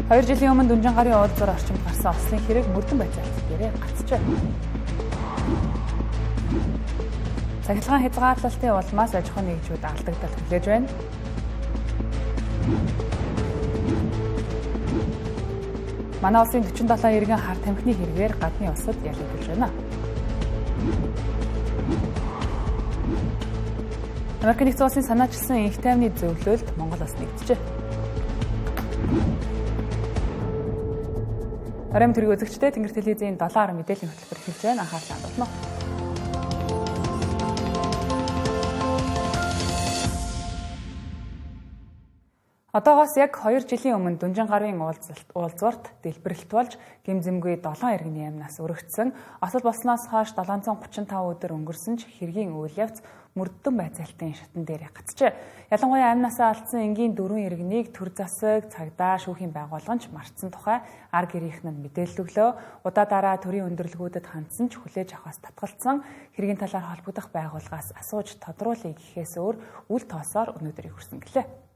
2 жилийн өмнө Дүнжин гарын уулзуур орчимд гарсан ослын хэрэг мөрдөн байцаалт дээрээ гацжээ. Цахилгаан хязгаарлалтын улмаас аж ахуйн нэгжүүд алдагдал хүлээж байна. Манай улсын 47 иргэн хар тамхины хэрэгээр гадны улсад ялагдаж байна. Америк нэгдсэн улсын санаачилсан энх тайвны зөвлөлд Монгол улс нэгджээ. Оройн төрийн үзэгчдээ Тэнгэр телевизийн 7 мэдээллийн хөтөлбөр эхэлж байна. Анхаарлаа хандуулна. Одоогоос яг 2 жилийн өмнө Дүнжин гарын уулзварт дэлбэрэлт болж гэм зэмгүй 7 иргэний амнаас өргөцсөн. Осол болсноос хойш 735 өдөр өнгөрсөн ч хэргийн үйл явц мөрдөн байцаалтын шатан дээр гацжээ. Ялангуяа амнаасаа алдсан энгийн 4 иргэнийг төр засаг, цагдаа, шүүхийн байгууллагын ч мартсан тухай ар гэрийнхэн нь мэдээлэл өглөө. Удаа дараа төрийн өндөрлгүүдэд хандсан ч хүлээж авахаас татгалцсан хэргийн талаар холбогдох байгууллагаас асууж тодруулъя гэхээс өөр үл тоосоор өнөөдрийг хүрсэн гэлээ.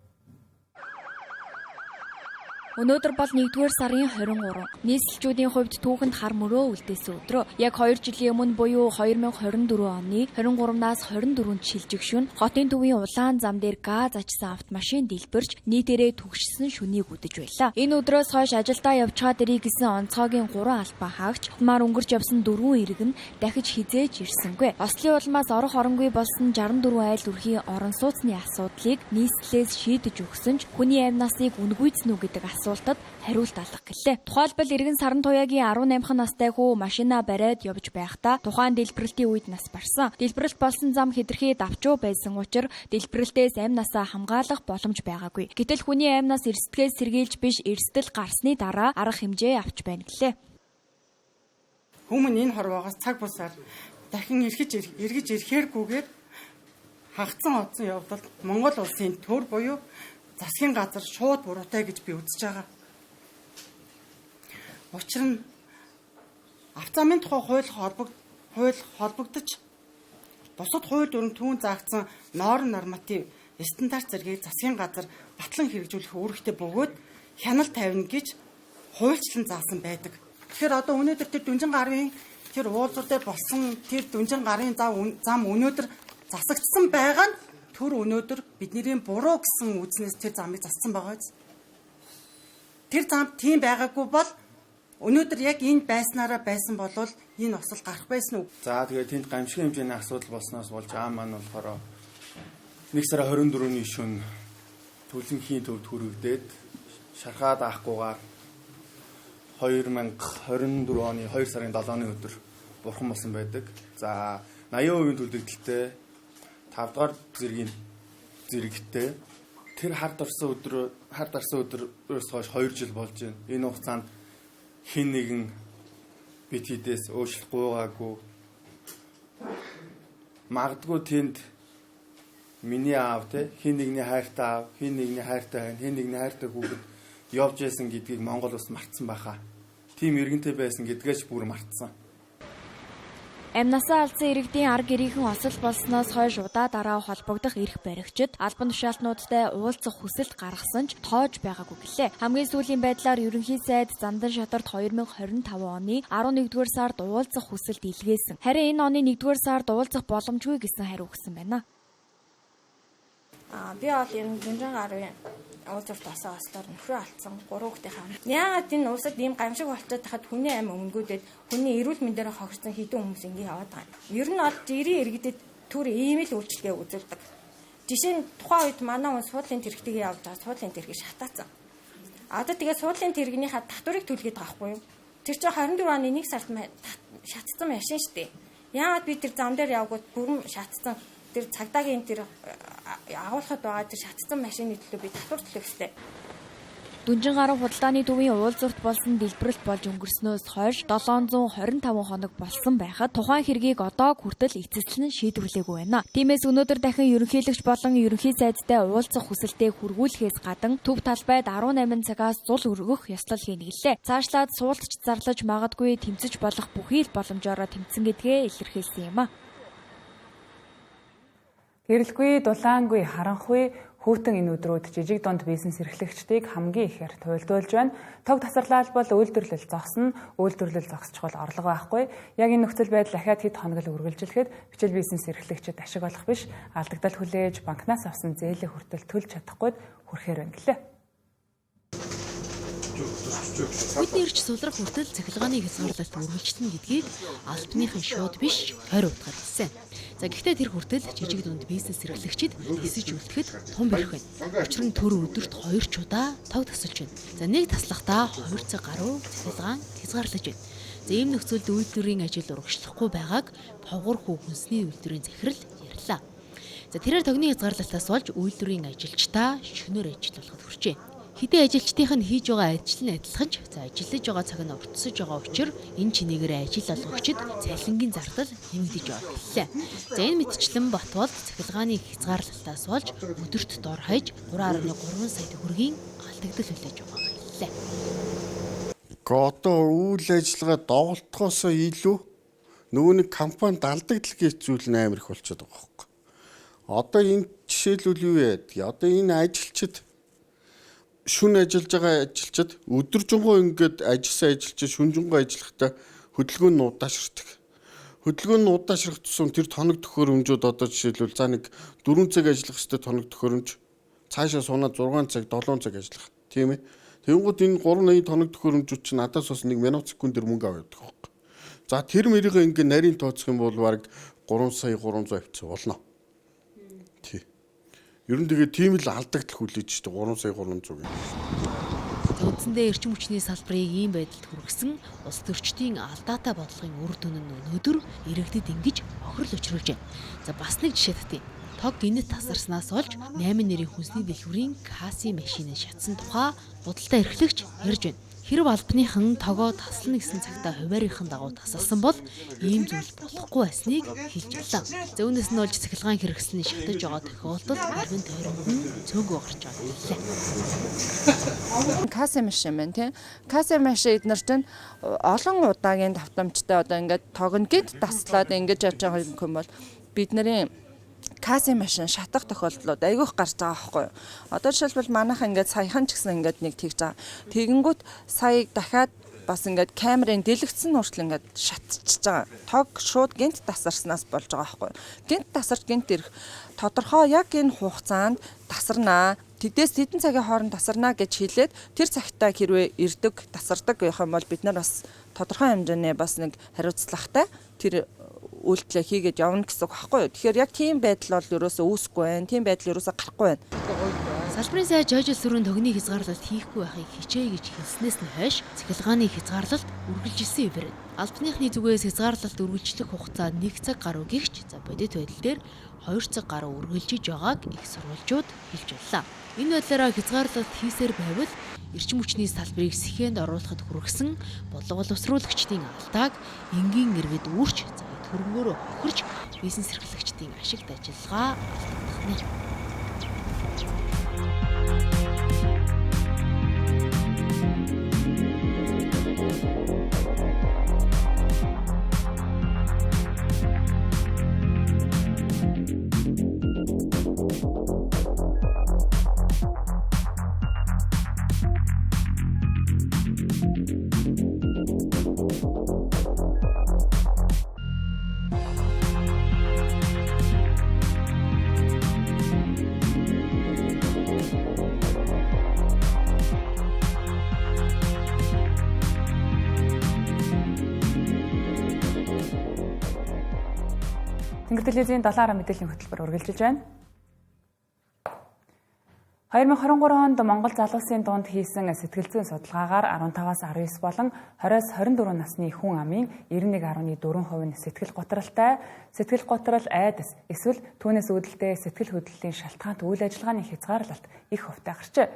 Өнөөдөр бол 1-р сарын 23. Нийслэлчүүдийн хувьд түүхэнд хар мөрөө үлдээсэн өдрөө. Яг 2 жилийн өмнө буюу 2024 оны 23-наас 24-нд шилжих шөнө хотын төвийн улаан зам дээр газ ачсан автомашин дэлбэрч нийтээрээ түгшсэн шөнийг үдэж байлаа. Энэ өдрөөс хойш ажилдаа явчаад ирье гэсэн онцгойгийн 3 албан хаагч маар өнгөрч явсан 4 иргэн дахиж хизээж ирсэнгүй. Ослын улмаас орох оронгүй болсон 64 айл өрхийн орон сууцны асуудлыг нийслэлээс шийдэж өгсөн ч хүний амь насыг үнгүйцэн үү гэдэг асуултад хариулт алга гэлээ. Тухайлбал иргэн Саран Туяагийн 18 настай хүү машина бариад явж байхдаа тухайн дэлбэрэлтийн үед нас барсан. Дэлбэрэлт болсон зам хэтэрхий давчуу байсан учраас дэлбэрэлтээс амь насаа хамгаалах боломж байгаагүй. Гэтэл хүний амь нас эрсдгээс сэргийлж биш эрсдэл гарсны дараа арга хэмжээ авч байна гэлээ. Хүмүүн энэ хорвоогоос цаг бусаар дахин эргэж ирэхээргүйгээр хагацсан одсон явдал Монгол улсын төр буюу засгийн газар шууд буруутай гэж би үзэж байгаа. Учир нь автозамын тухай хууль холбогдож бусад хууль дүрэм түүн заагдсан норм норматив стандарт зэргийг засгийн газар батлан хэрэгжүүлэх үүрэгтэй бөгөөд хяналт тавина гэж хуульчлан заасан байдаг. Тэгэхээр одоо өнөөдөр тэр Дүнжин гарын тэр уулзвар дээр болсон тэр Дүнжин гарын зам өнөөдөр засагдсан байгаа нь төр өнөөдөр бидний буруу гэсэн үзнээс тэр замыг зассан байгаа биз. Тэр зам тийм байгаагүй бол өнөөдөр яг энэ байснараа байсан болвол энэ осол гарах байсан уу? За тэгээд тэнд гамшигын хэмжээний асуудал болсноос болж аа маань болохоор 1 сарын 24-ний шөнө Түлэнхийн төвд хүрэгдээд шархаад аахгүйгээр 2024 оны 2 сарын 7-ны өдөр бурхан болсон байдаг. За 80% төлөгдөлтэй 5 дугаар зэргийн зэрэгтэй тэр хар дарсан өдрөөс хойш 2 жил болж байна. Энэ хугацаанд хэн нэгэн бит хідээс өөрчлөлт гуйгаагүй. Магадгүй тэнд миний аав те хэн нэгний хайртай аав, хэн нэгний хайртай хань, хэн нэгний хайртай хүүхэд явж байсан гэдгийг Монгол улс мартсан байхаа. Тийм иргэнтэй байсан гэдгээс бүр мартсан. Амнасаа алдсан иргэдийн ар гэрийнхэн осол болсноос хойш удаа дараа холбогдох эрх баригчид албан тушаалтнуудтай уулзах хүсэлт гаргасан ч тоож байгаагүй гэлээ. Хамгийн сүүлийн байдлаар ерөнхий сайд Зандан шатарт 2025 оны 11-р сард уулзах хүсэлт илгээсэн. Харин энэ оны 1-р сард уулзах боломжгүй гэсэн хариу өгсөн байна. Би бол ер нь Дүнжин гарын уулзварт осоо ослоор нөхрөө алдсан 3 хүүхдийн хаан. Яагаад энэ улсад ийм гамшиг болчиход тахад хүний амь өнгөөдөд хүний эрүүл мэндээр хохирсон хэдэн хүмүүс ингэ яваад байгаа юм. Ер нь бол жирийн иргэдэд төр ийм л үйлчлэгээ үзүүлдэг. Жишээ нь тухайн үед манай хүн суудлын тэрэгтэйгээ явж байгаа суудлын тэргийг шатаацсан. Одоо тэгээ суудлын тэрэгнийхаа татварыг төлгээд байгаа хгүй юу? Тэр чинь 24 оны 1 сард шатцсан машин шүү дээ. Яагаад би тэр зам дээр явгууд бүрэн шатцсан тэр цагдаагийн тэр агуулхад байгаа тэр шатцсан машины төлөө би татвар төлөх ёстой. Дүнжин гарын худалдааны төвийн уулзварт болсон дэлбэрэлт болж өнгөрснөөс хойш 725 хоног болсон байхад тухайн хэргийг одоо хүртэл эцэслэн шийдвэрлээгүй байна. Тиймээс өнөөдөр дахин ерөнхийлөгч болон ерөнхий сайдтай уулзах хүсэлтээ хүргүүлэхээс гадна төв талбайд 18 цагаас зул өргөх ёслол хийнэ гэлээ. Цаашлаад суултч зарлаж магадгүй тэмцэж болох бүхий л боломжоороо тэмцсэн гэдгээ илэрхийлсэн юм а. Гэрэлгүй, дулаангүй, харанхуй Хүүтэн энэ өдрүүд жижиг дунд бизнес эрхлэгчдийг хамгийн ихээр туйлдуулж байна. Тог тасарлаал бол үйлдвэрлэл зогсно, үйлдвэрлэл зогсчихвол орлого байхгүй. Яг энэ нөхцөл байдал ахиад хэд хоног л үргэлжлэхэд бичил бизнес эрхлэгчид ашиг олох биш, алдагдал хүлээж банкнаас авсан зээлээ хүртэл төлж чадахгүйд хүрэхээр байна гэлээ. Бидний ирж сулрах хүртэл цахилгааны хязгаарлалт үргэлжлэнэ гэдгийг албаныхан шууд биш 20 утгаар хэлсэн. За гэхдээ тэр хүртэл жижиг дунд бизнес эрхлэгчид эсэж үлдэхэд тун бэрх байна. Учир нь төр өдөрт 2 ч удаа тог тасалж байна. За нэг таслахдаа 2 цаг гаруй цахилгаан хязгаарлаж байна. За ийм нөхцөлд үйлдвэрийн ажил урагшлахгүй байгааг Повгор хүү хүнсний үйлдвэрийн захирал ярьлаа. За тэрээр тогны хязгаарлалтаас болж үйлдвэрийн ажилчдаа шөнөөр ажиллуулахад хүрчээ. Хэдий ажилчдынх нь хийж байгаа ажил нь адилхан ч за ажиллаж байгаа цаг нь уртсаж байгаа учраас энэ чинээгээр ажил олгогчид цалингийн зардал нэмэгдэж байгаа гэлээ. За энэ мэтчлэн Батболд цахилгааны хязгаарлалтаас болж өдөрт дор хаяж 3.3 сая төгрөгийн алдагдал хүлээж байгаа гэлээ. Одоо үйл ажиллагаа доголдохоос илүү нөгөө нэг компанид алдагдал гэж зүйл нь амар их болчиход байгаа байхгүй. Одоо энэ жишээлбэл юу яадаг? Одоо энэ ажилчид шүн ажиллаж байгаа ажилчид өдөржингөө ингээд ажилласан ажилчид шүнжэнгөө ажиллахдаа хөдөлгөөн нь удаашрдаг. Хөдөлгөөн нь удаашрах тусам тэр тоног төхөөрөмжүүд одоо жишээлбэл за нэг 4 цаг ажиллах ёстой тоног төхөөрөмж цаашаа сунаад 6 цаг 7 цаг ажиллах тийм ээ. Тэгэнгүүт энэ 380 тоног төхөөрөмжүүд чинь надаас бас 1 минут секунд дэр мөнгө аваад явдаг байхгүй. За тэр мэрийгээ ингээд нарийн тооцох юм бол бараг 3 сая 300 авцсан болно. Тий. Ер нь тэгээ тийм л алдагдал хүлээж штэ 3 сая 300 гэх. Үндсэндээ эрчим хүчний салбарыг ийм байдалд хүргэсэн улс төрчдийн алдаатай бодлогын үр дүн нь өнөөдөр иргэдэд ингэж хохирол учруулж байна. За бас нэг жишээ татъя. Тог гинэт тасарснаас болж 8 нэрийн хүнсний дэлгүүрийн кассын машиныг шатсан тухай худалдаа эрхлэгч ярьж байна. Хэрв албаныхан тогоо таслана гэсэн цагтаа хуваарийнхын дагуу тасалсан бол ийм зүйл болохгүй байсныг хэлж байлаа. За үүнээс нь болж цахилгаан хэрэгслийн шатаж байгаа тохиолдол эргэн тойронд нь цөөнгөө гарч байгаа гэлээ. Кассын машин байна тийм. Кассын машин эднэр чинь олон удаагийн давтамжтай одоо ингээд тог нь гинт таслаад ингэж яаж байгаа юм бол бидний кассын машин шатах тохиолдлууд айгүйх гарч байгаа байхгүй юу. Одоо жишээлбэл манайхан ингээд саяхан ч гэсэн ингээд нэг тэгж байгаа. Тэгэнгүүт сая дахиад бас ингээд камерын дэлгэцэн хүртэл ингээд шатчихж байгаа. Тог шууд гинт тасарснаас болж байгаа байхгүй юу. Гинт тасарч гинт ирэх тодорхой яг энэ хугацаанд тасарнаа. Тэдээс хэдэн цагийн хооронд тасарнаа гэж хэлээд тэр цагтаа хэрвээ ирдэг, тасардаг гэх юм бол бид нар бас тодорхой хэмжээний бас нэг хариуцлагатай тэр үйлдэлээ хийгээд явна гэсэн үг байхгүй юу. Тэгэхээр яг тийм байдал бол ерөөсөө үүсэхгүй байна. Тийм байдал ерөөсөө гарахгүй байна. Салбарын сайд жожил сүрэн тогны хязгаарлалт хийхгүй байхыг хичээе гэж хэлснээс нь хойш цахилгааны хязгаарлалт үргэлжилсэн юм байна. Албаныхны зүгээс хязгаарлалт үргэлжлэх хугацаа 1 цаг гаруй гихч за бодит байдал дээр 2 цаг гаруй үргэлжиж байгааг их сурвалжууд хэлж байлаа. Энэ байдлаараа хязгаарлалт хийсээр байвал эрчим хүчний салбарыг сэхэнд оруулахад хүргэсэн бодлого боловсруулагчдын алдааг энгийн иргэд үүрч за хөрөнгөөрөө хохирч бизнес эрхлэгчдийн ашигт ажиллагаа алдагдах нэ. Тэнгэр телевизийн 7 мэдээллийн хөтөлбөр үргэлжилж байна. 2023 онд Монгол залуусын дунд хийсэн сэтгэл зүйн судалгаагаар 15-аас 19 болон 20-оос 24 насны хүн амын 91.4% нь сэтгэл готралтай, сэтгэл готрал айдас эсвэл түүнээс үүдэлтэй сэтгэл хөдлөлийн шалтгаант үйл ажиллагааны хязгаарлалт их хувьтай гарчээ.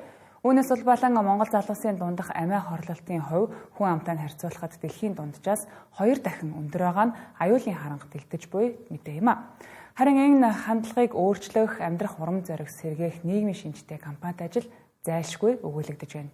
Үүнээс улбалан Монгол залуусын дундах амиа хорлолтын хувь хүн амтай нь харьцуулахад дэлхийн дунджаас 2 дахин өндөр байгаа нь аюулын харанга дэлдэж буй мэдээ юм а. Харин энэ хандлагыг өөрчлөх, амьдрах урам зориг сэргээх нийгмийн шинжтэй компанид ажил зайлшгүй өгүүлэгдэж байна.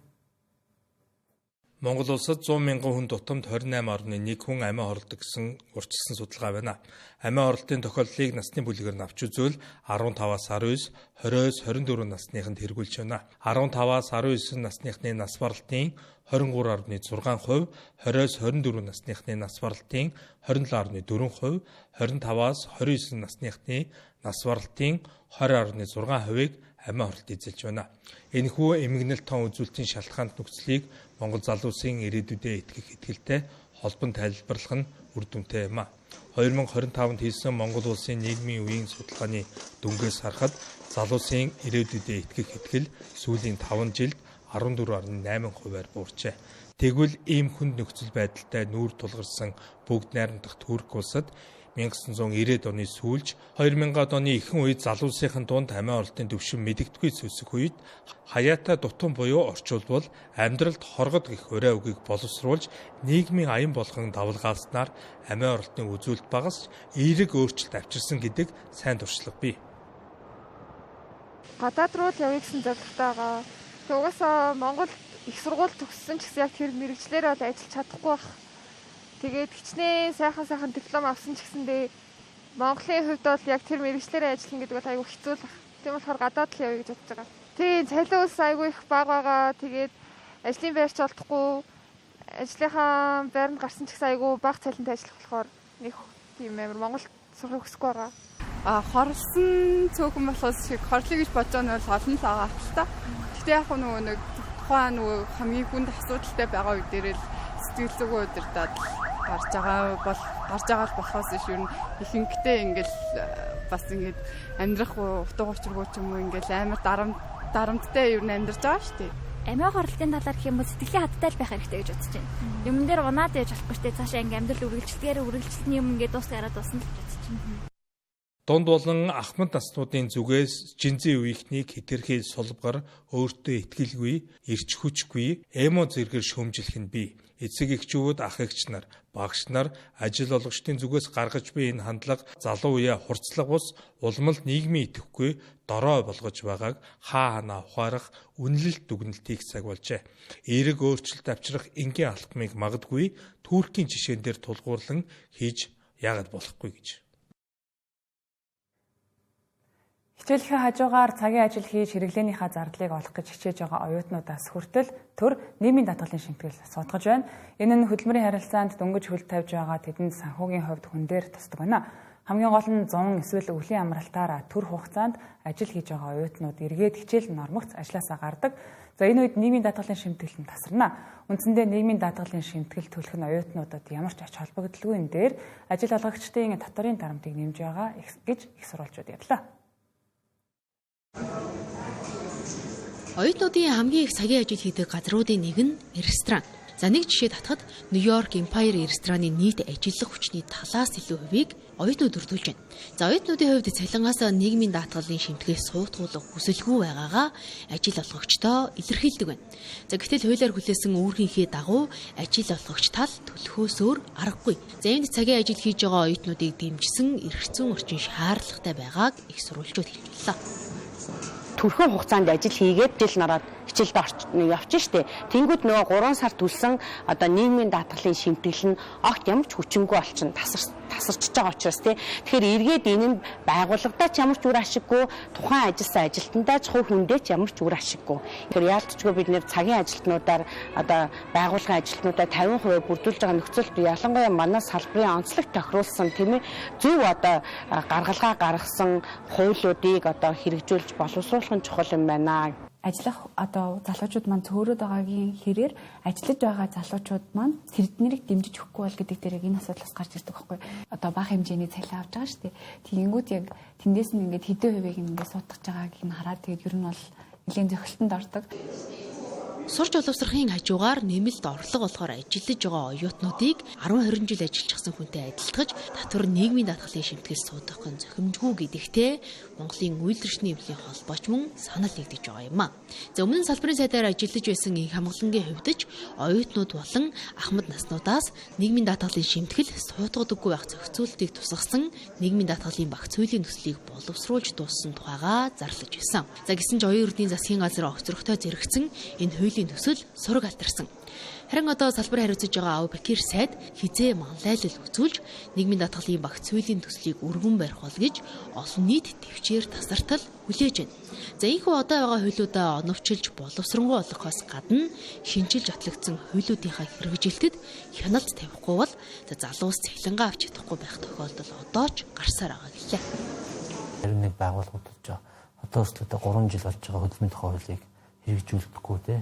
Монгол улсад 100 мянган хүн тутамд 28.1 хүн амиа хорлодог гэсэн урьдчилсан судалгаа байна. Амиа хорлолтын тохиолдлыг насны бүлгээр нь авч үзвэл 15-аас 19, 20-оос 24 насныханд хэрэгжүүлж байна. 15-аас 19 насныхны нас баралтын 23.6%, 20-оос 24 насныхны нас баралтын 27.4%, 25-аас 29 насныхны нас баралтын 20.6%-ийг амиа хорлолт эзэлж байна. Энэхүү эмгэнэл тоон үзүүлэлтийн шалтгаанд нөхцөлийг Монгол залуусын ирээдүйдээ итгэх итгэлтэй холбон тайлбарлах нь үр дүнтэй юм а. 2025-нд хийсэн Монгол улсын нийгмийн үеийн судалгааны дүнгээс харахад залуусын ирээдүйдээ итгэх итгэл сүүлийн 5 жилд 14.8%-аар буурчээ. Тэгвэл ийм хүнд нөхцөл байдалтай нүүр тулгарсан бүгд найрамдах Турк улсад 1990-ад оны сүүлж 2000-ад оны ихэнх үед залуусынхан дунд амиа хорлолтын түвшин мэдэгдэхгүй сүйсэх үед хаяатай дутан буюу орчуулбал амьдралд хоргод гэх урай үгийг боловсруулж нийгмийн аян болгон давлгаалснаар амиа хорлолтын үзүүлэлт багасч эерэг өөрчлөлт авчирсан гэдэг сайн туршлага бий. Гадаад руу л явъя гэсэн зорилготой байгаа. Тэг угаасаа Монгол их сургууль төгссөн ч гэсэн яг тэр мэрэгчлэрээ бол ажиллаж чадахгүй байх. Тэгээд хичнээн сайхан диплом авсан ч гэсэндээ Монголын хувьд бол яг тэр мэрэгчлэрээ ажиллана гэдэг бол айгүй хэцүү л байх. Тийм болохоор гадаад л явъя гэж бодож байгаа. Тийм, цалин ус айгүй их бага байгаа. Тэгээд ажлын байрч олдохгүй, ажлынхаа байранд гарсан ч гэсэн айгүй бага цалинтай ажиллах болохоор нэг тийм амар Монгол сурах хүсэхгүй байгаа. Хорлсон цөөхөн болохоос шиг хорлоё гэж бодож байгаа нь бол олон л байгаа л та. Гэхдээ яг нөгөө нэг тухайн нөгөө хамгийн хүнд асуудалтай байгаа үе дээр л сэтгэл зүйн удирдаад гарч байгаа бол гарч байгаа л болохоос биш ер нь ихэнхдээ ингээл бас ингээд амьдрах утга учиргүй ч юм уу ингээл амар дарамттай ер нь амьдарч байгаа шүү дээ. Амиа хорлолтын талаар гэх юм бол сэтгэлийн хаттай л байх хэрэгтэй гэж бодож байна. Юмн дээр унаад байж болохгүй шүү дээ. Цаашаа ингээд амьдрал үргэлжилдгээр үргэлжилтний юм ингээд дуусгараад дуусна л гэж бодож байна. Дунд болон ахмад наснуудын зүгээс жинзийн үеийнхнийг хэтэрхий сулбгар өөртөө итгэлгүй, эрч хүчгүй, эмо зэргээр шүүмжлэх нь бий. Эцэг эхчүүд, ах эгч нар, багш нар, ажил олгогчдын зүгээс гаргаж буй энэ хандлага залуу үеэ хурцлага бус улмал нийгмийн идэвхгүй дорой болгож байгааг хаа ханаа ухаарах үнэлэлт дүгнэлт хийх цаг болжээ. Эерэг өөрчлөлт авчрах энгийн алхмыг магадгүй Туркийн жишээн дээр тулгуурлан хийж яагаад болохгүй гэж. Хичээлхийн хажуугаар цагийн ажил хийж хэрэглээнийхаа зардлыг олох гэж хичээж байгаа оюутнуудаас хүртэл төр нийгмийн даатгалын шимтгэл суудгаж байна. Энэ нь хөдөлмөрийн харилцаанд дөнгөж хөл тавьж байгаа тэдэнд санхүүгийн хувьд хүн дээр тусдаг байна. Хамгийн гол нь 100 эсвэл өвлийн амралтаар төр хугацаанд ажил хийж байгаа оюутнууд эргээд хичээл нормогц ажлаасаа гардаг. За энэ үед нийгмийн даатгалын шимтгэл нь тасарна. Үндсэндээ нийгмийн даатгалын шимтгэл төлөх нь оюутнуудад ямар ч ач холбогдолгүй энэ дээр ажил олгогчдын татварын дарамтыг нэмж байгаа гэж их сурвалжууд ярьлаа. Оюутнуудын хамгийн их цагийн ажил хийдэг газруудын нэг нь ресторан. За нэг жишээ татхад Нью-Йорк Empire рестораны нийт ажиллах хүчний талаас илүү хувийг оюутнууд өртүүлж байна. За оюутнуудын хувьд цалингаас нийгмийн даатгалын шимтгэл суутгуулах хүсэлгүй байгаагаа ажил олгогчдоо илэрхийлдэг байна. За гэтэл хуулиар хүлээсэн үүргийнхээ дагуу ажил олгогч тал төлөхөөс өөр аргагүй. За энд цагийн ажил хийж байгаа оюутнуудыг дэмжсэн эрх зүйн орчин шаардлагатай байгааг их сурвалжууд хэлж байлаа. Түрхэн хугацаанд ажил хийгээд жил нараад хичээлдээ явчих штэ. Тэнгүүд нөгөө 3 сар төлсөн одоо нийгмийн даатгалын шимтгэл нь огт ямар ч хүчингүй болчихно, тасарчж байгаа учраас тий. Тэгэхээр эргээд энэ нь байгууллагадаа ч ямар ч үр ашиггүй, тухайн ажилласан ажилтнандаа ч хувь хүндээ ч ямар ч үр ашиггүй. Тэгэхээр яалтчгүй бид нэр цагийн ажилтнуудаар одоо байгууллагын ажилтнуудаа 50% бүрдүүлж байгаа нөхцөлд ялангуяа манай салбарын онцлог тохируулсан тийм ээ зөв одоо гаргалгаа гаргасан хуулиудыг одоо хэрэгжүүлж боловсруулах нь чухал юм байна. Ажиллах одоо залуучууд маань цөөрөөд байгаагийн хэрээр ажиллаж байгаа залуучууд маань тэднийг дэмжиж өгөхгүй бол гэдэг дээр яг энэ асуудал бас гарч ирдэг байхгүй. Одоо бага хэмжээний цалин авч байгаа шүү дээ. Тэгэнгүүт яг тэндээс нь ингээд хэдэн хувийг ингээд суудгаж байгааг нь хараад тэгээд ер нь бол нэлийн зохилтонд ордог. Сурч боловсрохын хажуугаар нэмэлт орлого олохоор ажиллаж байгаа оюутнуудыг 10-20 жил ажиллчихсан хүнтэй адилтгаж татвар нийгмийн даатгалын шимтгэл суудах нь зохимжгүй гэдэгтээ Монголын үйлдвэрчний эвлийн холбооч мөн санал нэгдэж байгаа юм а. За өмнө нь салбарын сайдаар ажиллаж байсан инх хамглангийн хувьд ч оюутнууд болон ахмад наснуудаас нийгмийн даатгалын шимтгэл суудгадаггүй байх зохицуултыг тусгасан нийгмийн даатгалын багц хуулийн төслийг боловсруулж дууссан тухайгаа зарлаж байсан. За гэсэн ч оюун эрдний засгийн газар огцрогтой зэрэгцэн энэ хуулийн хуулийн төсөл сураг алдарсан. Харин одоо салбар хариуцаж байгаа Аубакир сайд хизээ манлайлал үзүүлж нийгмийн даатгалын багц хуулийн төслийг өргөн барих бол гэж олон нийт төвчээр тасартал хүлээж байна. За энэхүү одоо байгаа хуулиудаа оновчилж боловсронгуй болгохоос гадна шинэчилж батлагдсан хуулиудынхаа хэрэгжилтэд хяналт тавихгүй бол за залуус цахилгаан авч чадахгүй байх тохиолдол одоо ч гарсаар байгаа гэлээ. 21 байгууллагууд одоо хүртэл 3 жил болж байгаа хөдөлмөрийн тухай хуулийг хэрэгжүүлэхгүй те.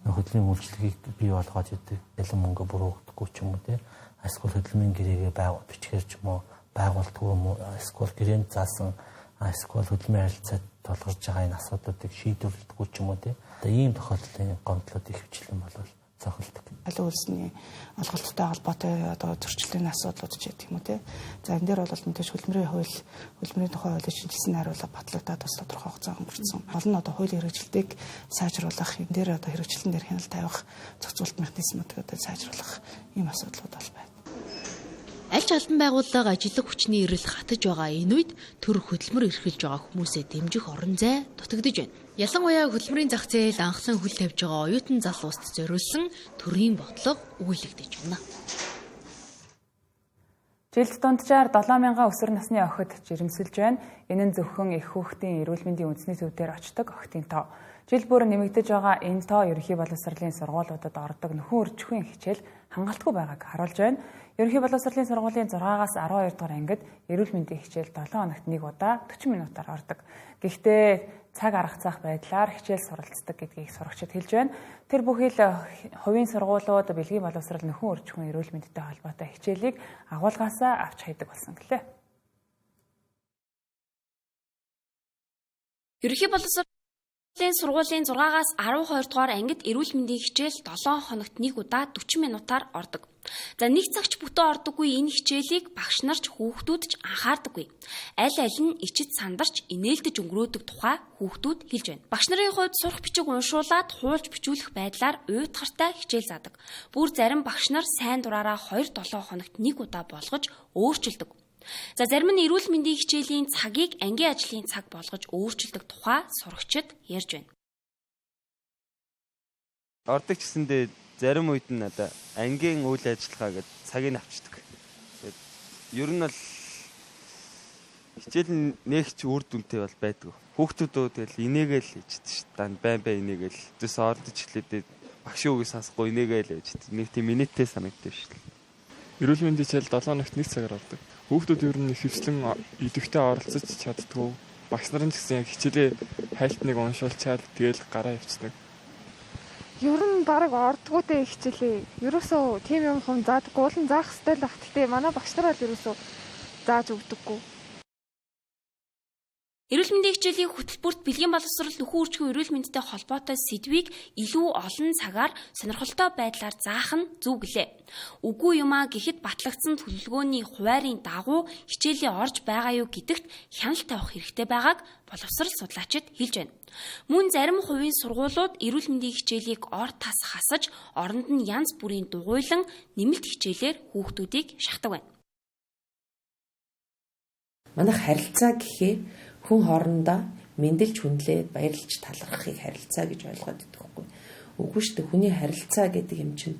Хөдөлмөрийн үйлчлэгийг бий болгоод идэг, ялан мөнгө буруу өгдөггүй ч юм уу те. Эсвэл хөдөлмөрийн гэрээгээ бичгээр ч юм уу байгуулдаггүй юм уу, эсвэл гэрээнд заасан, эсвэл хөдөлмөрийн харилцаад тулгарч байгаа энэ асуудлуудыг шийдвэрлэдэггүй ч юм уу те. Одоо ийм тохиолдлын гомдлууд их хвчлэн болол цохилдог. Халуун үлсний олголттой холбоотой одоо зөрчлийн асуудлууд ч гэх юм уу те. За энэ дээр бол мэдээж хөдөлмөрийн хууль, хөдөлмөрийн тухай хуулийг шинжилсэн хариулга батлагдаад бас тодорхой хугацаа өнгөрцөн. Гол нь одоо хуулийн хэрэгжилтийг сайжруулах, энэ дээр одоо хэрэгжилтэн дээр хяналт тавих зохицуулт механизмуудыг одоо сайжруулах ийм асуудлууд бол байна. Аль ч албан байгууллага ажиллах хүчний эрэл хатаж байгаа энэ үед төр хөдөлмөр эрхэлж байгаа хүмүүсээ дэмжих орон зай дутагдж байна. Ялангуяа хөдөлмөрийн зах зээл анхлан хөл тавьж байгаа оюутан залууст зориулсан төрийн бодлого өгүүлэгдэж байна. Жилд дунджаар 7000 өсвөр насны охид жирэмсэлж байна. Энэ нь зөвхөн эх хүүхдийн эрүүл мэндийн үндэсний төв дээр очдог охидын тоо. Жил бүр нэмэгдэж байгаа энэ тоо ерөнхий боловсролын сургуулиудад ордог нөхөн үржихийн хичээл хангалтгүй байгааг харуулж байна. Ерөнхий боловсролын сургуулийн 6-аас 12 дугаар ангид эрүүл мэндийн хичээл 7 хоногт нэг удаа 40 минутаар ордог. Гэхдээ цаг аргацаах байдлаар хичээл суралцдаг гэдгийг сурагчид хэлж байна. Тэр бүхий л хувийн сургуулиуд бэлгийн боловсрол нөхөн үржихэн эрүүл мэндтэй холбоотой хичээлийг агуулгаасаа авч хайдаг болсон гэлээ. Ерөнхий боловсролын сургуулийн 6-аас 12 дугаар ангид эрүүл мэндийн хичээл 7 хоногт нэг удаа 40 минутаар ордог. За нэг цагч бүтэн ордоггүй энэ хичээлийг багш нар ч хүүхдүүд ч анхаардаггүй. Аль аль нь ичид сандарч инээлдэж өнгөрөөдөг тухай хүүхдүүд хэлж байна. Багш нарын хувьд сурах бичиг уншуулад хуулж бичүүлэх байдлаар уйтгартай хичээл заадаг. Бүр зарим багш нар сайн дураараа 2-7 хоногт нэг удаа болгож өөрчилдөг. За зарим нь эрүүл мэндийн хичээлийн цагийг ангийн ажлын цаг болгож өөрчилдөг тухай сурагчид ярьж байна. Ордог ч гэсэндээ зарим үед нь одоо ангийн үйл ажиллагаа гэдэг цагийг авчдаг. Тэгээд ер нь бол хичээл нь нэгч үр дүнтэй бол байдгүй. Хүүхдүүдөө тэгэл инээгээл ээждэг шүү дээ. Байн байн инээгээл. Тэс ордож эхлэхдээ багшийн үгийг сонсохгүй инээгээл ээждэг. Нэг тийм инээдтэй санагддаг шүү дээ. Эрүүл мэндийн хичээл 7 хоногт нэг цагаар ордог. Хүүхдүүд ер нь ихэвчлэн идэвхтэй оролцож чаддгүй. Багш нар нь ч гэсэн яг хичээлээ хайлтныг уншуулчаад тэгэл гараа явцдаг. Ер нь бараг ордгоотэй хичээлээ. Ерөөсөө тийм юм хум заадаггүй, уулын заах хэрэгтэй л ах. Гэтэ манай багш нар бол ерөөсөө зааж өгдөггүй. Эрүүл мэндийн хичээлийн хөтөлбөрт бэлгийн боловсрол нөхөн үржихэн эрүүл мэндтэй холбоотой сэдвийг илүү олон цагаар сонирхолтой байдлаар заах нь зөв гэлээ. Үгүй юмаа гэхэд батлагдсан төлөвлөгөөний хуваарийн дагуу хичээлийн орж байгаа юу гэдэгт хяналт тавих хэрэгтэй байгааг боловсрол судлаачид хэлж байна. Мөн зарим хувийн сургуулиуд эрүүл мэндийн хичээлийг ор тас хасаж, оронд нь янз бүрийн дугуйлан нэмэлт хичээлээр хүүхдүүдийг шахдаг байна. Манайх харилцаа гэхээр хүн хоорондоо мэндэлж хүндлээд баярлж талархахыг харилцаа гэж ойлгоод идэх байхгүй. Үгүй шүү дээ. Хүний харилцаа гэдэг юм чинь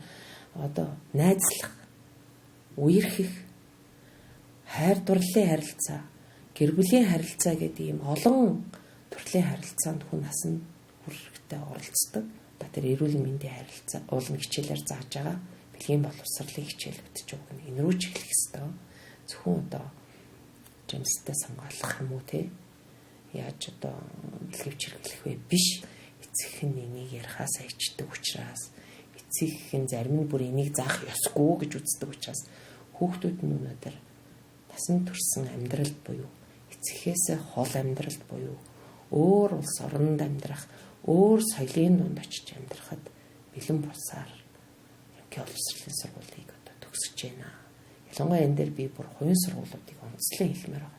одоо найзлах, үерхэх, хайр дурлалын харилцаа, гэр бүлийн харилцаа гэдэг ийм олон төрлийн харилцаанд хүн насанд хүрэхтэй оролцдог. Одоо тэр эрүүл мэндийн харилцаа уулын хичээлээр зааж байгаа бэлгийн боловсролын хичээлүүд ч уг нь энэ рүү чиглэх ёстой. Зөвхөн одоо жимстэй сонгоолох юм уу те? Яаж одоо бэлгэвч хэрэглэх вэ биш. Эцэг нь энийг ярихаасаа ичдэг учраас эцэг нь зарим нь бүр энийг заах ёсгүй гэж үздэг учраас хүүхдүүд нь өнөөдөр насан турсан амьдралд буюу эцэгхээсээ хол амьдралд буюу өөр улс оронд амьдрах, өөр соёлын дунд очиж амьдрахад бэлэн болсаар ерөнхий боловсролын сургуулийг одоо төгсөж байна. Ялангуяа энэ дээр би бүр хувийн сургуулиудыг онцлон хэлмээр байна.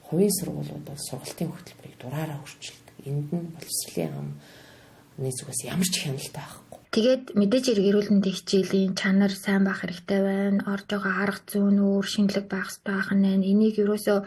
Хувийн сургуулиуд бол сургалтын хөтөлбөрийг дураараа өөрчилдөг. Энд нь боловсролын амны зүгээс ямар ч хяналт байхгүй. Тэгээд мэдээж хэрэг эрүүл мэндийн хичээлийн чанар сайн байх хэрэгтэй байна. Орж байгаа арга зүйн өөр шинэлэг байх хэрэгтэй байх нь байна. Энийг ерөөсөө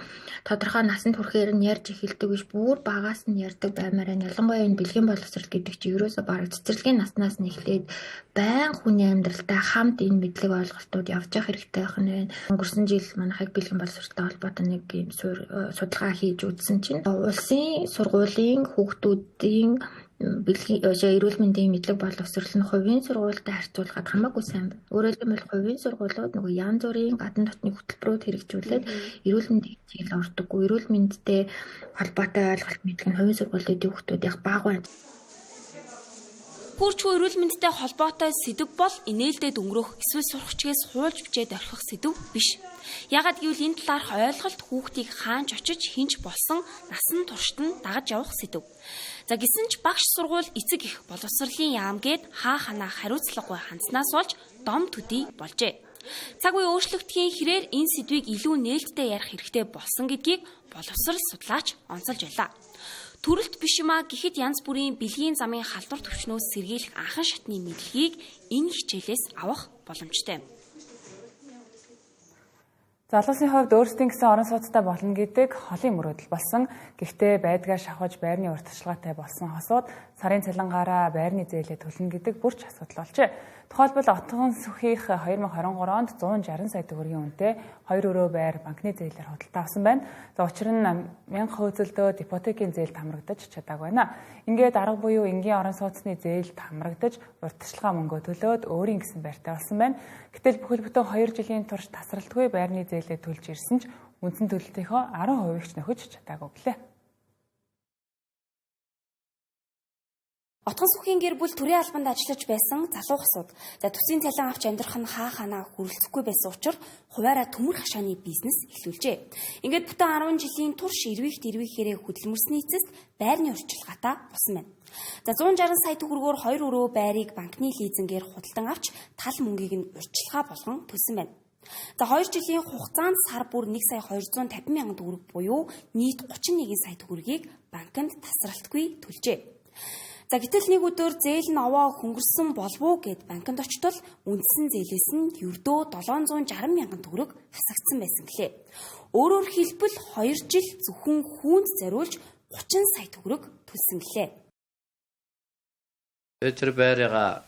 тодорхой насанд хүрэхээр нь ярьж эхэлдэг биш, бүр багаас нь ярьдаг баймаар байна. Ялангуяа энэ бэлгийн боловсрол гэдэг чинь ерөөсөө бараг цэцэрлэгийн наснаас нь эхлээд байнга хүний амьдралтай хамт энэ мэдлэг ойлголтууд явж явах хэрэгтэй байх нь байна. Өнгөрсөн жил манайхыг бэлгийн боловсролтой холбоотой нэг юм судалгаа хийж үзсэн чинь улсын сургуулийн хүүхдүүдийн бэлгийн эрүүл мэндийн мэдлэг боловсрол нь хувийн сургуультай харьцуулахад хамаагүй сайн байна. Өөрөөр хэлбэл хувийн сургуулиуд нөгөө янз бүрийн гадна дотны хөтөлбөрүүд хэрэгжүүлээд эрүүл мэндийн хичээл ордоггүй. Эрүүл мэндтэй холбоотой ойлголт мэдлэг нь хувийн сургуулиудын хүүхдүүд яг бага байна. Хурцгүй эрүүл мэндтэй холбоотой сэдэв бол инээлдээд өнгөрөх эсвэл сурагчгээс хуулж бичээд орхих сэдэв биш. Яагаад гэвэл энэ талаарх ойлголт хүүхдийг хаанч очиж хинч болсон насан туршид нь дагаж явах сэдэв. За гисэн ч багш сургууль эцэг их боловсролын яам гээд хаа ханаа хариуцлагагүй хандсанаас болж дом төдий болжээ. Цаг үе өөрчлөгдөхийн хэрээр энэ сэдвийг илүү нээлттэй ярих хэрэгтэй болсон гэдгийг боловсрол судлаач онцолж байлаа. Төрөлт биш юмаа гэхэд янз бүрийн бэлгийн замын халдвар төвчнөөс сэргийлэх анхан шатны мэдлэгийг энэ хичээлээс авах боломжтой. Залуусын хувьд өөрсдийн гэсэн орон сууцтай болно гэдэг холын мөрөөдөл болсон. Гэхдээ байдгаа шавхаж байрны уртасчилгаатай болсон хосууд сарын цалингаараа байрны зээлээ төлнө гэдэг бүрч асуудал болжээ. Тухайлбал Отгон сүхийнх 2023 онд 160 сая төгрөгийн үнэтэй 2 өрөө байр банкны зээлээр худалдаа авсан байна. За учир нь 1000% зөлдөөд ипотекийн зээл хамрагдаж чадаагүй байна. Ингээд арга буюу энгийн орон сууцны зээл хамрагдаж уртасчилгаа мөнгөө төлөөд өөрийн гэсэн байртай болсон байна. Гэтэл бүхэл бүтэн 2 жилийн турш тасралтгүй байрны зээлээ төлж ирсэн ч үндсэн төлөлтийнхөө 10%-ийг ч нөхөж чадаагүй гэлээ. Отгон сүхийн гэр бүл төрийн албанд ажиллаж байсан залуу хосууд. За төсвийн цалин авч амьдрах нь хаа ханаа хүрэлцэхгүй байсан учраас хувиараа төмөр хашааны бизнес эхлүүлжээ. Ингээд бүтэн 10 жилийн турш эрвийх дэрвийхээрээ хөдөлмөрсний эцэст байрны урьдчилгаатай болсон байна. За 160 сая төгрөгөөр 2 өрөө байрыг банкны лизингээр худалдан авч тал мөнгийг нь урьдчилгаа болгон төлсөн байна. За 2 жилийн хугацаанд сар бүр 1 сая 250 мянган төгрөг буюу нийт 31 сая төгрөгийг банкнд тасралтгүй төлжээ. За гэтэл нэг өдөр зээл нь овоо хөнгөрсөн болов уу гэд банкнд очтол үндсэн зээлээс нь ердөө 760 мянган төгрөг хасагдсан байсан гэлээ. Өөрөөр хэлбэл 2 жил зөвхөн хүүнд зориулж 30 сая төгрөг төлсөн гэлээ. Тэр байрыгаа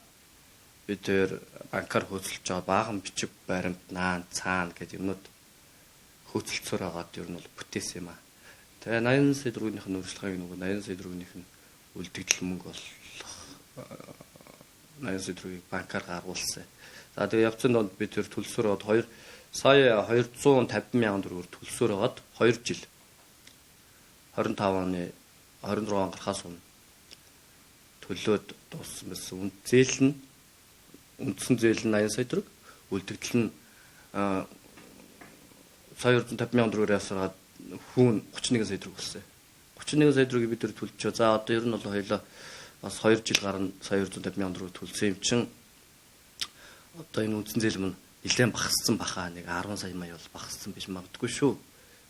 бид тэр банкар хөөцөлж байгаа баахан бичиг баримт наан цаана гэдэг юмнууд хөөцөлцөөр байгаад ер нь бол бүтээсэн юм аа. Тэгээ 80 сая төгрөгнийх нь урьдчилгааг нөгөө 80 сая төгрөгнийх нь үлдэгдэл мөнгө болох 80 сая төгрөгийг банкар гаргуулсан. За тэгээ явцын донд би тэр төлсөөр байгаад 2 сая 250 мянган төгрөгөөр төлсөөр байгаад 2 жил 25 оны 26 он гарахаас өмнө төлөөд дууссан байсан. Зээл нь үндсэн зээл нь 80 сая төгрөг, үлдэгдэл нь сая 250 мянган төгрөгөөр явсараад хүүн 31 сая төгрөг болсон. 31 сая төгрөгийг бид тэр төлчихөө. За одоо ер нь бол хоёлоо бас 2 жил гарна сая 250 мянган төгрөг төлсөн юм чин одоо энэ үндсэн зээл мөн нэлээд багассан баха, нэг 10 сая мая бол багассан биш магадгүй шүү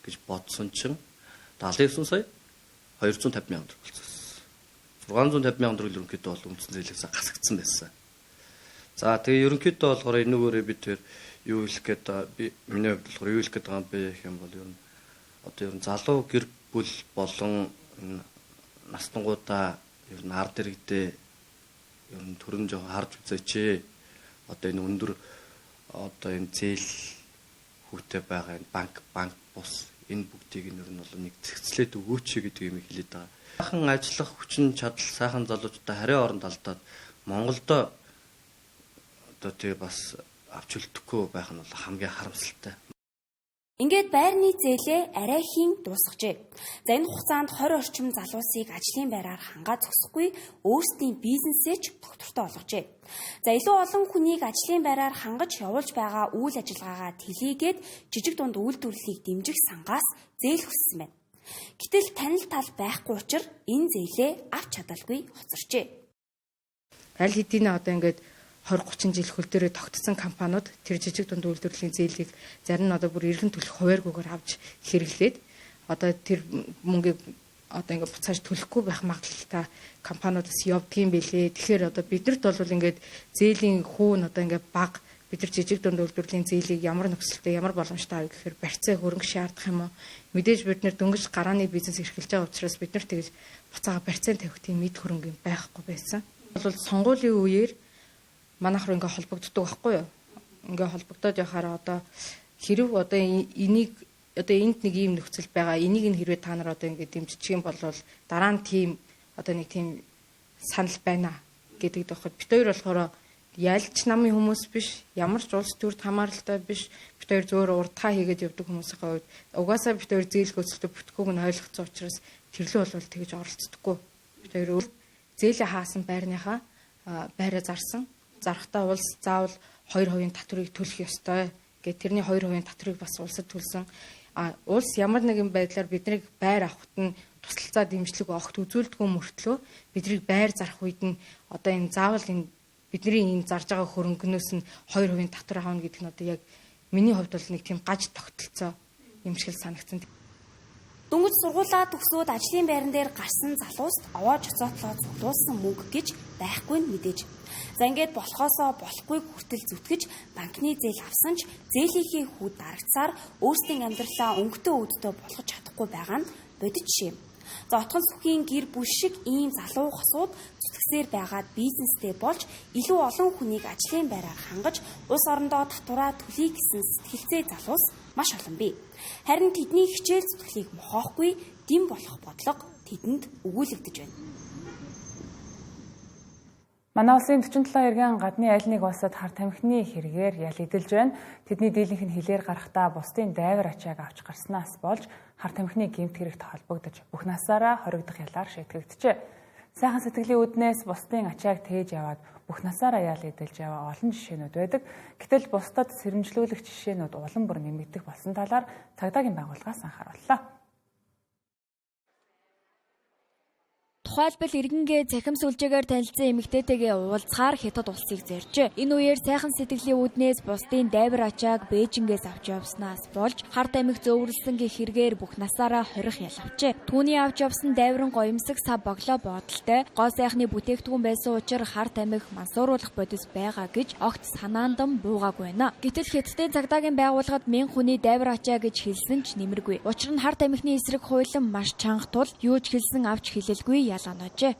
гэж бодсон чин 79 сая 250 мянган төгрөг болсон. 650 мянган төгрөг ерөнхийдөө бол үндсэн зээлээс гасагдсан байсан. За тэгээ ерөнхийдөө болохоор энүүгээрээ бид тэр юу хэлэх гээд би миний хувьд болохоор юу хэлэх гээд байгаа юм бэ гэх юм бол ер нь одоо ер нь залуу гэр бүл болон настангуудаа ер нь ард иргэдээ ер нь төрөн жоохон харж үзээч ээ. Одоо энэ өндөр одоо энэ зээл хүүтэй байгаа энэ банк бус энэ бүгдийг нь ер нь бол нэг зэгцлээд өгөөч гэдэг юм хэлээд байгаа. Сайхан ажиллах хүчин чадал сайхан залуучуудаа харийн оронд алдаад Монголдо одоо тэгээ бас авч үлдэхгүй байх нь бол хамгийн харамсалтай. Ингээд байрны зээлээ арайхийн дуусгажээ. За энэ хугацаанд 20 орчим залуусыг ажлын байраар хангаа зогсохгүй өөрсдийн бизнесээ ч тогтвортой болгожээ. За илүү олон хүнийг ажлын байраар хангаж явуулж байгаа үйл ажиллагаагаа тэлийгээд жижиг дунд үйлдвэрлэлийг дэмжих сангаас зээл хүссэн байна. Гэтэл танил тал байхгүй учраас энэ зээлээ авч чадалгүй хоцорчээ. Аль хэдийн одоо ингээд 20 30 жил хөл дээрээ тогтсон компаниуд тэр жижиг дунд үйлдвэрлэлийн зээлийг зарим нь одоо бүр эргэн төлөх хувааргүйгээр авч хэрэглээд одоо тэр мөнгийг одоо ингээд буцааж төлөхгүй байх магадлалтай компаниудаас явдгийм бэлээ. Тэгэхээр одоо биднэрт бол ингээд зээлийн хүүн одоо ингээд бага, бид нар жижиг дунд үйлдвэрлэлийн зээлийг ямар нөхцөлтэй, ямар боломжтой авах гэхээр барьцаа хөрөнгө шаардах юм уу? Мэдээж бид нар дөнгөж гарааны бизнес эрхэлж байгаа учраас бид нар тэгж буцаага барьцаан тавих тийм мэд хөрөнгө юм байхгүй байсан. Бол сонгуулийн үеэр манайх руу ингээ холбогддог байхгүй юу? Ингээ холбогдоод явахаараа одоо хэрв одоо энийг одоо энд нэг ийм нөхцөл байгаа. Энийг нь хэрвээ та нар одоо ингээ дэмжчих юм бол дараа нь тийм одоо нэг тийм санал байна гэдэг доход. Бид хоёр болохоор ялч намын хүмүүс биш, ямар ч улс төрд хамааралтай биш. Бид хоёр зөөр урдхаа хийгээд явдаг хүмүүсийн хувьд угаасаа бид хоёр зээл гүйцэлтэй бүтгүүг нь ойлгоцсон учраас тэрлүү бол тэгж оролцдоггүй. Бид хоёр зээлээ хаасан байрныхаа байраа зарсан. Зарахтаа улс заавал 2% татварыг төлөх ёстой гэх тэрний 2% татварыг бас улсад төлсөн. А улс ямар нэгэн байдлаар биднийг байр авахт нь тусалцаа дэмжлэг огт үзүүлдэггүй мөртлөө биднийг байр зарах үед нь одоо энэ заавал энэ бидний энэ зарж байгаа хөрөнгөнөөс нь 2% татвар авна гэдэг нь одоо яг миний хувьд бол нэг тийм гаж тогтолцоо юм шиг санагдсан. Дөнгөж сургуулаа төгсөөд ажлын байран дээр гарсан залууст овоож оцоотлоо цуглуулсан мөнгө гэж байхгүй нь мэдээж. За ингээд болохоосоо болохгүйг хүртэл зүтгэж банкны зээл авсан ч зээлийнхээ хүүд дарагдсаар өөрсдийн амьдралаа өнгөтэй үүдтэй болгож чадахгүй байгаа нь бодит жишээ. За отгон сүхийн гэр бүл шиг ийм залуу хосууд зүтгэсээр байгаад бизнестэй болж илүү олон хүнийг ажлын байраар хангаж улс орондоо татвараа төлөе гэсэн сэтгэлзээ залуус маш олон бий. Харин тэдний хичээл зүтгэлийг мохоохгүй дэм болох бодлого тэдэнд өгүүлэгдэж байна. Манай улсын 47 иргэн гадны аль нэг улсад хар тамхины хэрэгээр ял эдэлж байна. Тэдний дийлэнх нь хилээр гарахдаа бусдын дайвар ачааг авч гарснаас болж хар тамхины гэмт хэрэгт холбогдож бүх насаараа хоригдох ялаар шийтгэгджээ. Сайхан сэтгэлийн үүднээс бусдын ачааг тээж яваад бүх насаараа ял эдэлж яваа олон жишээнүүд байдаг. Гэтэл бусдад сэрэмжлүүлэх жишээнүүд улам бүр нэмэгдэх болсон талаар цагдаагийн байгууллагаас анхаарууллаа. Тухайлбал иргэнгээ цахим сүлжээгээр танилцсан эмэгтэйтэйгээ уулзахаар Хятад улсыг зоржээ. Энэ үеэр сайхан сэтгэлийн үүднээс бусдын дайвар ачааг Бээжингээс авч явснаас болж хар тамхи зөөвөрлсөн гэх хэрэгээр бүх насаараа хорих ял авчээ. Түүний авч явсан дайвран гоёмсог сав боглоо бодолтой гоо сайхны бүтээгдэхүүн байсан учраас хар тамхи мансууруулах бодис байгаа гэж огт санаандан буугаагүй байна. Гэтэл Хятадын цагдаагийн байгууллагад 1000 хүний дайвар ачаа гэж хэлсэн ч нэмэргүй. Учир нь хар тамхины эсрэг хуулийн маш чанга тул юу ч хэлсэн авч хэлэлгүй ял оноожээ.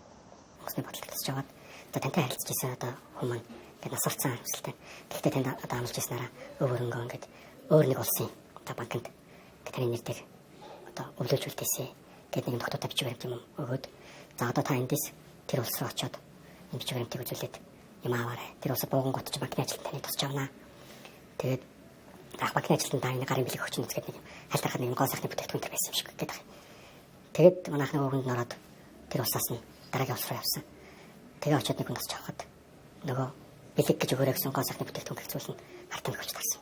Усны бодлого төсөж аваад одоо тантай харилцаж байсан одоо хүмүүс маань ингээд нас орсон харамсалтай. Гэхдээ танд одоо амлаж байснараа өв өрөнгөө ингээд өөр нэг улсын одоо банкнд ингээд таны нэр дээр одоо өвлөж үлдээсэй гэдэг нэг тогтоотой бичиг баримт юм өгөөд за одоо та эндээс тэр улс руу очиод энэ бичиг баримтыг үзүүлээд юм аваарай. Тэр улсад бууган гот чи банкны ажилтан таныг тусч авнаа. Тэгээд ах банкны ажилтан та энэ гарын бэлэг өгч нүц гэдэг нэг хальтархад нэг гоо сайхны бүтээгдэхүүн төр байсан юм шиг гэдэг. Тэгээд манайхны өвгөнд нь ороод тэр улсаас нь дараагийн улс руу явсан. Тэгээ очиод нэг хүн тасч авахад нөгөө бэлэг гэж өгөөрэй гэсэн гоо сайхны бүтээгдэхүүн гэх зүйл нь хар тамхи өгч таарсан.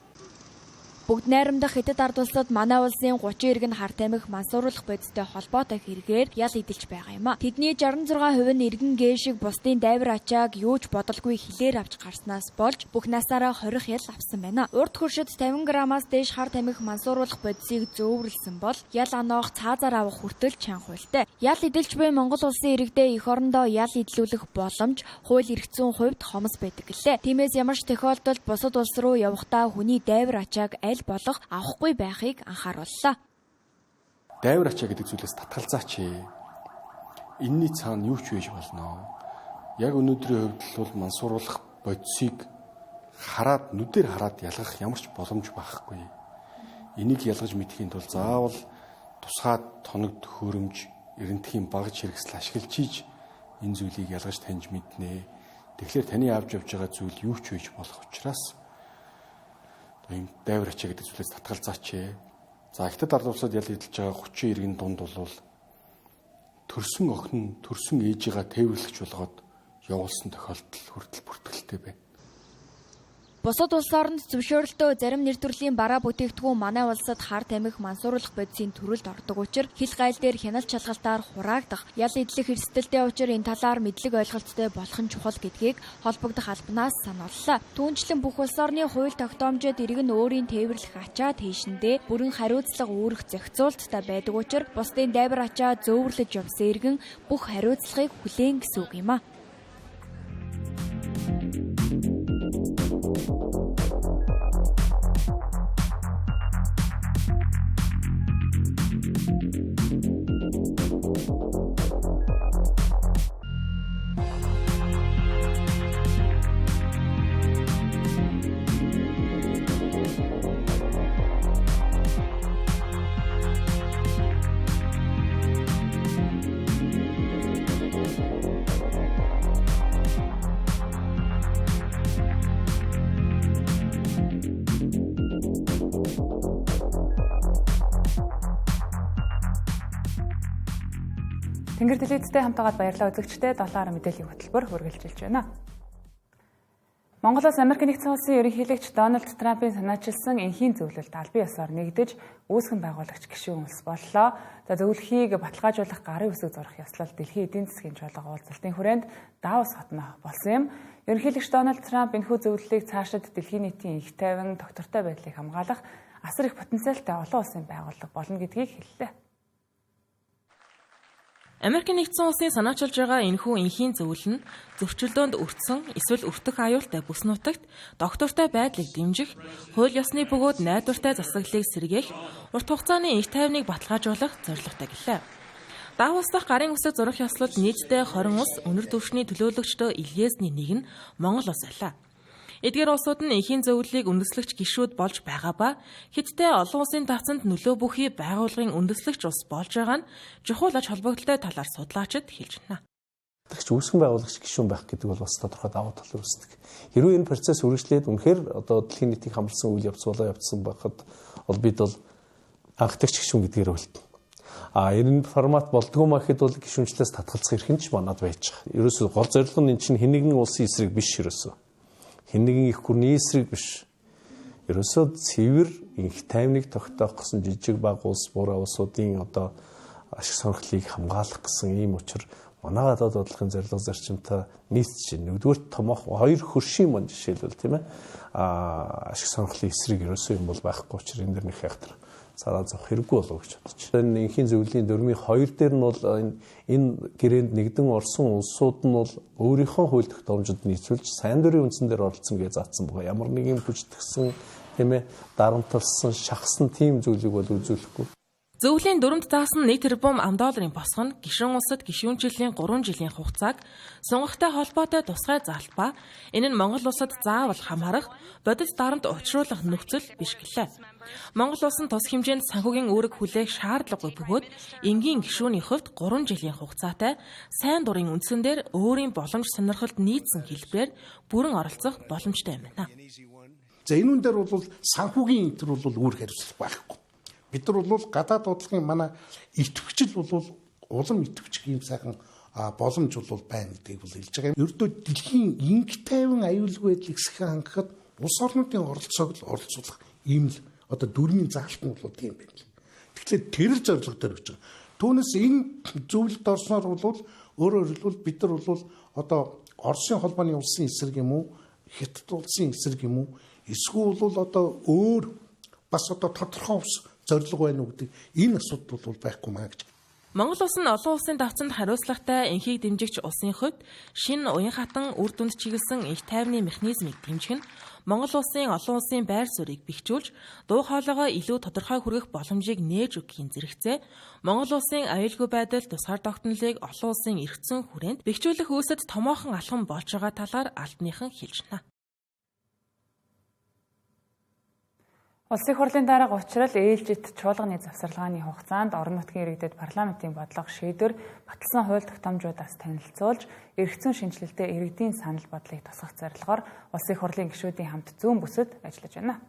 Бүгд найрамдах Хятад ард улсад манай улсын 30 иргэн хар тамхи мансууруулах бодистой холбоотой хэрэгээр ял эдэлж байгаа юм а. Тэдний 66% нь иргэн гээ шиг бусдын дайвар ачааг юу ч бодолгүй хилээр авч гарснаас болж бүх насаараа хорих ял авсан байна. Урд хөршид 50 грамаас дээш хар тамхи мансууруулах бодисыг зөөвөрлсөн бол ял аноох цаазаар авах хүртэл чанга хуультай. Ял эдэлж буй Монгол улсын иргэдээ эх орондоо ял эдлүүлэх боломж хууль эрх зүйн хувьд хомс байдаг гэлээ. Тиймээс ямар ч тохиолдолд бусад улс руу явахдаа хүний дайвар ачааг аль болох авахгүй байхыг анхаарууллаа. Дайвар ачаа гэдэг зүйлээс татгалзаач. Энийний цаана юу ч байж болно. Яг өнөөдрийн хувьд л бол мансууруулах бодисыг хараад нүдээр хараад ялгах ямар ч боломж байхгүй. Энийг ялгаж мэдэхийн тулд заавал тусгай тоног төхөөрөмж, эрентхийн багж хэрэгсэл ашиглаж ийж энэ зүйлийг ялгаж таньж мэднэ. Тэгэхээр таны авч явж байгаа зүйл юу ч байж болох учраас ийм дайвар ачаа гэдэг зүйлээс татгалзаач. За Хятад ард улсад ял эдэлж байгаа 30 иргэн дунд бол төрсөн охин төрсөн ээжигээ тээвэрлэгч болгоод явуулсан тохиолдол хүртэл бүртгэлтэй байна. Бусад улс оронд зөвшөөрөлтөө зарим нэр төрлийн бараа бүтээгдэхүүн манай улсад хар тамхи мансууруулах бодисын төрөлд ордог учир хил гайл дээр хяналт шалгалтаар хураагдах, ял эдлэх эрсдэлтэй учир энэ талаар мэдлэг ойлголттой болох нь чухал гэдгийг холбогдох албанаас санууллаа. Түүнчлэн бүх улс орны хууль тогтоомжид иргэн өөрийн тээвэрлэх ачаа тийшэндээ бүрэн хариуцлага үүрэх зохицуулттай байдаг учир бусдын дайвар ачаа зөөвөрлөж явсан иргэн бүх хариуцлагыг хүлээн гэсэн үг юм а. Тэнгэр телевизтэй хамтаагаад баярлалаа үзэгчдээ 7 мэдээллийн хөтөлбөр үргэлжилж байна. Монгол улс Америк нэгдсэн улсын ерөнхийлөгч Дональд Трампын санаачилсан энхийн зөвлөлд албан ёсоор нэгдэж үүсгэн байгуулагч гишүүн улс боллоо. За зөвлөхийг баталгаажуулах гарын үсэг зурах ёслол дэлхийн эдийн засгийн чуулга уулзалтын хүрээнд Давос хотно болсон юм. Ерөнхийлөгч Дональд Трамп энэхүү зөвлөлийг цаашид дэлхийн нийтийн их тайван тогтвортой байдлыг хамгаалах асар их потенциалтай олон улсын байгууллага болно гэдгийг хэллээ. Америк нэгдсэн улсын санаачилж байгаа энэхүү энхийн зөвлөл нь зөрчилдөөнд өртсөн эсвэл өртөх аюултай бүс нутагт доктортой байдлыг дэмжих, хууль ёсны бөгөөд найдвартай засаглалыг сэргээх, урт хугацааны энх тайвныг баталгаажуулах зорилготой гэлээ. Давос дахь гарын үсэг зурах ёслолд нийтдээ 20 улс өнөр түвшний төлөөлөгчдөө илгээсний нэг нь Монгол улс байлаа. Эдгээр улсууд нь энхийн зөвлөлийг үндэслэгч гишүүд болж байгаа ба хэдтэй олон улсын тавцанд нөлөө бүхий байгууллагын үндэслэгч улс болж байгаа нь чухал ач холбогдолтой талаар судлаачид хэлж байна. Тэгч үүсгэн байгуулагч гишүүн байх гэдэг бол бас тодорхой давуу тал үүсдэг. Хэрвээ энэ процесс үргэлжлээд үнэхээр одоо дэлхийн нийтийг хамарсан үйл явц болоо явцсан байхад бол бид бол анхдагч гишүүн гэдгээр үлдэнэ. А энэ формат болдгоо маа гэхэд бол гишүүнчлээс татгалзах эрх нь ч манад байж байгаа. Ерөөсөө гол зорилго нь эн чинь хэн нэгэн улсын эсрэг биш ерөөсөө. Хэн нэгэн их гүрний эсрэг биш. Ерөөсөө цэвэр инх тайвныг тогтоох гэсэн жижиг баг улс буурай улсуудын одоо ашиг сонирхлыг хамгаалах гэсэн ийм учир манай гадаад бодлогын зорилго зарчимтай нийцж байна. Нэгдүгээр томоох хоёр хөршийн мөн жишээлбэл тийм ашиг сонирхлын эсрэг ерөөсөө юм бол байхгүй учир энэ дэр нэг хайхтар цараа зовх хэрэггүй болов гэж бодож. Энэ энхийн зөвлөлийн дөрмийн хоёр дээр нь бол энэ гэрээнд нэгдэн орсон улсууд нь бол өөрийнхөө хууль тогтоомжид нийцүүлж сайн дурын үндсэн дээр оролцсон гэж заасан байгаа. Ямар нэгэн бүждгсэн тийм дарамтлсан, шахсан тийм зүйлийг бол үзүүлэхгүй. Зөвлөлийн дүрмд заасан 1 тэрбум ам долларын босго нь гишүүн улсад гишүүнчлэлийн 3 жилийн хугацааг сунгахтай холбоотой тусгай заалт ба энэ нь Монгол улсад заавал хамаарах бодит дарамт учруулах нөхцөл биш гэлээ. Монгол улс нь тус хэмжээнд санхүүгийн үүрэг хүлээх шаардлагагүй бөгөөд энгийн гишүүний хувьд 3 жилийн хугацаатай сайн дурын үндсэн дээр өөрийн боломж сонирхолд нийцсэн хэлбэрээр бүрэн оролцох боломжтой юм байна. За энэ үн дээр бол санхүүгийн энэ төр бол үүрэг хариуцлага байхгүй. Бид нар бол гадаад бодлогын манай идэвхжил бол улам идэвхжих юм сайхан боломж бол байна гэдгийг бол хэлж байгаа юм. Ердөө дэлхийн инх тайван аюулгүй байдлыг сэхэн хангахад улс орнуудын оролцоог л оролцуулах ийм л одоо дүрмийн заалт нь бол тийм байна л. Тэгэхээр тэр л зорилго дээр өгч байгаа. Түүнээс энэ зөвлөлд орсноор бол өөрөөр хэлбэл бид нар бол одоо Оросын холбооны улсын эсрэг юм уу, Хятад улсын эсрэг юм уу, эсвэл бол одоо өөр бас одоо тодорхой улс зорилго байна уу гэдэг энэ асуудал бол байхгүй маа гэж. Монгол улс нь олон улсын давцанд хариуцлагатай энхийг дэмжигч улсын хувьд шинэ уян хатан үр дүнд чиглэсэн энх тайвны механизмыг дэмжих нь Монгол улсын олон улсын байр суурийг бэхжүүлж дуу хоолойгоо илүү тодорхой хүргэх боломжийг нээж өгөхийн зэрэгцээ Монгол улсын аюулгүй байдал тусгаар тогтнолыг олон улсын эрх зүйн хүрээнд бэхжүүлэх үйлсэд томоохон алхам болж байгаа талаар албаныхан хэлж байна. Улсын их хурлын дарга учрал ээлжит чуулганы завсарлагын хугацаанд орон нутгийн иргэдэд парламентын бодлого шийдвэр баталсан хууль тогтоомжуудаас танилцуулж эрх зүйн шинжилэлтэд иргэдийн санал бодлыг тусгах зорилгоор Улсын их хурлын гишүүдийн хамт зүүн бүсэд ажиллаж байна.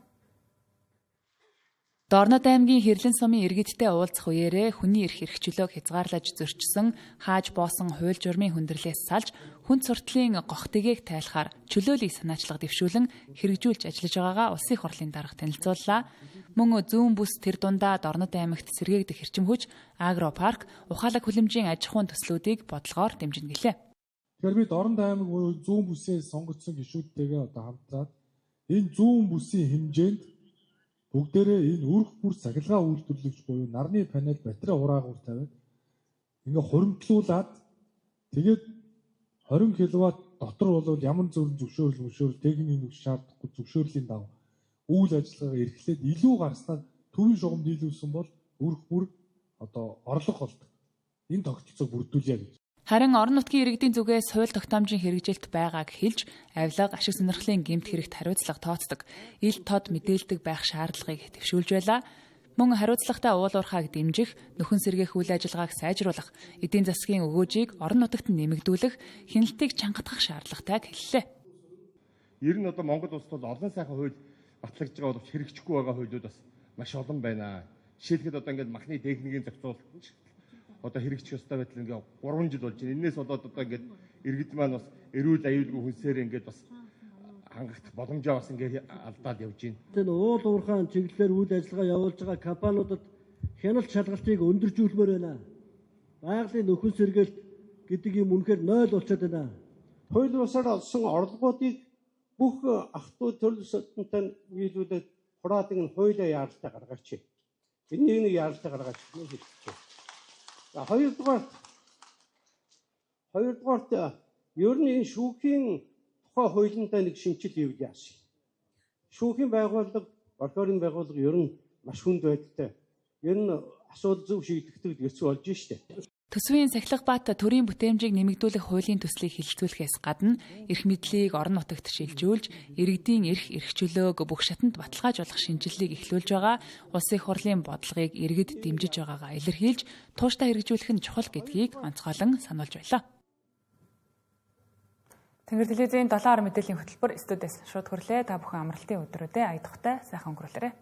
Дорнод аймгийн Хэрлэн сумын иргэдтэй уулзах үеэрээ хүний эрх эрх чөлөөг хязгаарлаж зөрчсөн, хааж боосон хууль журмын хүндрэлээс салж хүнд суртлын гох тэгээг тайлахаар чөлөөлийг санаачлага дэвшүүлэн хэрэгжүүлж ажиллаж байгаагаа Улсын их хурлын дарга танилцууллаа. Мөн зүүн бүс тэр дундаа Дорнод аймагт сэргээгдэх эрчим хүч, агро парк, ухаалаг хүлэмжийн аж ахуйн төслүүдийг бодлогоор дэмжинэ гэлээ. Тэгэхээр би Дорнод аймаг буюу зүүн бүсээ сонгогдсон гишүүдтэйгээ одоо хамтраад энэ зүүн бүсийн хэмжээнд бүгдээрээ энэ өрх бүр цахилгаан үйлдвэрлэгч буюу нарны панел батарей хураагуур тавиад ингээ хуримтлуулад тэгээд 20 кВт дотор бол ямар зөв зөвшөөрөл мөшөөрөл техникийн нүг шаардахгүй зөвшөөрлийн дагуу үйл ажиллагаа эрхлээд илүү гарснаар төвийн шугам дийлүүлсэн бол өрх бүр одоо орлого болдог. Энэ тогтолцоог бүрдүүлье гэж. Харин орон нутгийн иргэдийн зүгээс хууль тогтоомжийн хэрэгжилт байгааг хэлж, авилга, ашиг сонирхлын гэмт хэрэгт хариуцлага тооцдог, ил тод мэдээлдэг байх шаардлагыг дэвшүүлж байлаа. Мөн хариуцлагатай уул уурхайг дэмжих, нөхөн сэргээх үйл ажиллагааг сайжруулах, эдийн засгийн өгөөжийг орон нутагт нэмэгдүүлэх, хяналтыг чангатгах шаардлагатайг хэллээ. Ер нь одоо Монгол улсад бол олон сайхан хууль батлагдж байгаа боловч хэрэгжихгүй байгаа хуулиуд бас маш олон байна. Жишээлбэл одоо ингээд махны техникийн зохицуулалт одоо хэрэгжих ёстой байдал ингээ 3 жил болж байна. Энээс болоод одоо ингээд иргэд маань бас эрүүл аюулгүй хүнсээр ингээд бас хангах боломжоо бас ингээ алдаад явж байна. Энэ уул уурхайн чиглэлээр үйл ажиллагаа явуулж байгаа компаниудад хяналт шалгалтыг өндөржүүлмээр байна. Байгалийн нөхөн сэргээлт гэдэг юм үнэхээр 0 болчиход байна. Хууль бусаар олсон орлогоодыг бүх ах トゥ төрөл содонтой нийлүүлээд хураадаг нь хуулиа яаралтай гаргаач. Энийг нэг яаралтай гаргаач гэж хэлчихэ. За хоёрдугаарт ер нь энэ шүүхийн тухай хуулиндаа нэг шинжил хийвэл яасан. Шүүхийн байгууллага, прокурорын байгууллага ер нь маш хүнд байдалтай. Ер нь асуудал зөв шийдэгдэг хэцүү болж штэ. Төсвийн сахилга бат төрийн бүтээмжийг нэмэгдүүлэх хуулийн төслийг хэлэлцүүлэхээс гадна эрх мэдлийг орон нутагт шилжүүлж, иргэдийн эрх эрх чөлөөг бүх шатанд баталгаажуулах шинэчлэлийг эхлүүлж байгаа Улсын их хурлын бодлогыг иргэд дэмжиж байгаагаа илэрхийлж, тууштай хэрэгжүүлэх нь чухал гэдгийг онцгойлон сануулж байлаа. Тэнгэр телевизийн 7 хар мэдээллийн хөтөлбөр студиэс шууд хүрлээ. Та бүхэн амралтын өдрүүдэд аядахтай сайхан өнгөрүүлээрэй.